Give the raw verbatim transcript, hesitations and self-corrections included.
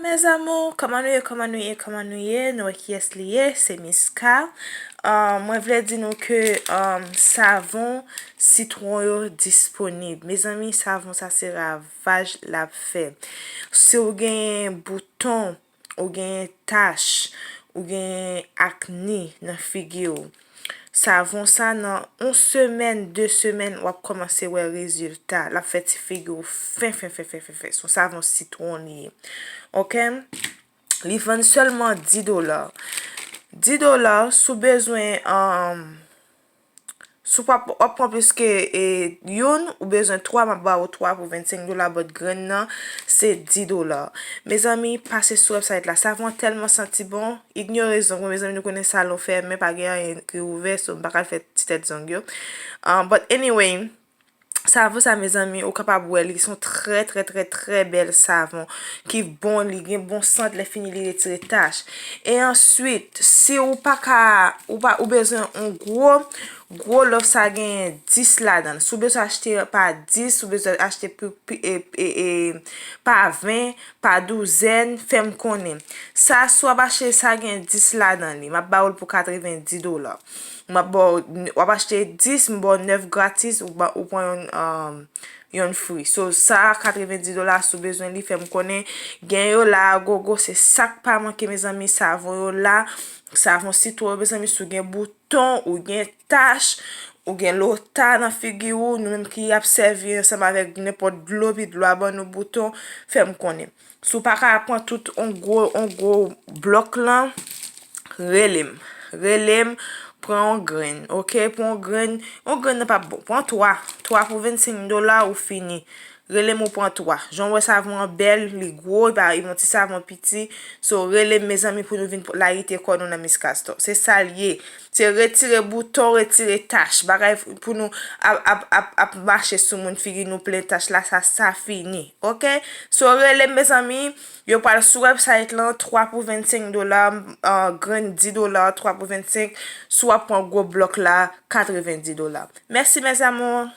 Mes amours, kòman nou ye, kòman nou ye, kòman nou ye? Nou wè kiyès li ye, se Miska. Ah, mwen vle di nou ke, ah, savon sitwon yo disponib. Mezanmi, savon sa se ravaj l ap fè. Si w genyen bouton, ou genyen tach, ou genyen akni nan figi w, savon sa nan yon semèn, de semèn, w ap kòmanse wè rezilta. L ap fè ti figi w fen, fen, fen, fen, fen, fen. Se yon savon sitwon li ye. Oke? Li vann sèlman dis dola. Dis dola, si w bezwen, um, si w pa, w ap pran plis ke, e, youn, ou bezwen twa, m ap ba ou twa pou vennsenk dola, but grenn nan, se dis dola. Mezanmi, pase sou website la. Savon an tèlman santi bon, inyore zong mwen, mezanmi, nou konnen salon fèmen, pa gen anyen ki ouvè, so m pa ka fè ti tèt zong yo. Ah, but anyway, savon sa, mezanmi, ou kapab wè li, se yon trè, trè, trè, trè bèl savon ki bon, li gen bon sant, lè fini li retire tach. E answit, si ou pa ka, ou pa, ou bezwen yon gwo, gwo lòf sa genyen dis ladan l. Si w bezwen achte pa dis, si w bezwen achte pi, pi, e, e, e, pa ven, pa douzèn, fè m konnen. Sa, si w ap achte sa gen dis ladan li, m ap ba ou l pou katrevendi dola. M ap ba w, w ap achte dis, m ba w nèf gratis, ou ba, ou pran yon, um, yon free. So, sa, katrevendi dola, si w bezwen li, fè m konnen. Gen yo la, a gogo, se sa k pa manke, mezanmi, savon yo la. Savon sitwon yo, mezanmi, si w gen bouton, ou gen tach, ou gen lota nan figi w, nou menm ki ap sèvi ansanm avèk nenpòt dlo, pi dlo a ban nou bouton, fè m konnen. Si w pa ka pran tout on gwo, on gwo blòk lan, rele m. Rele m, pran on grenn, oke? Pran on grenn, on grenn nan p ap bon. Pran twa, twa pou vennsenk dola, ou fini. Rele m, ou pran twa. Jan w wè savon an bèl, li gwo, li pa, li pa yon ti savon piti. So, rele m, mezanmi, pou nou vin layite kò nou nan Miska Store. Se sa l ye. Se retire bouton, retire tach. Bagay pou nou ap, ap, ap, ap mache sou moun, figi nou plen tach la, sa, sa fini. Oke? So, rele m, mezanmi, yo pral sou website lan, twa pou vennsenk dola, ah, grenn dis dola, twa pou vennsenk, si w ap pran gwo blòk la, katrevendi dola. Mèsi, mes amours.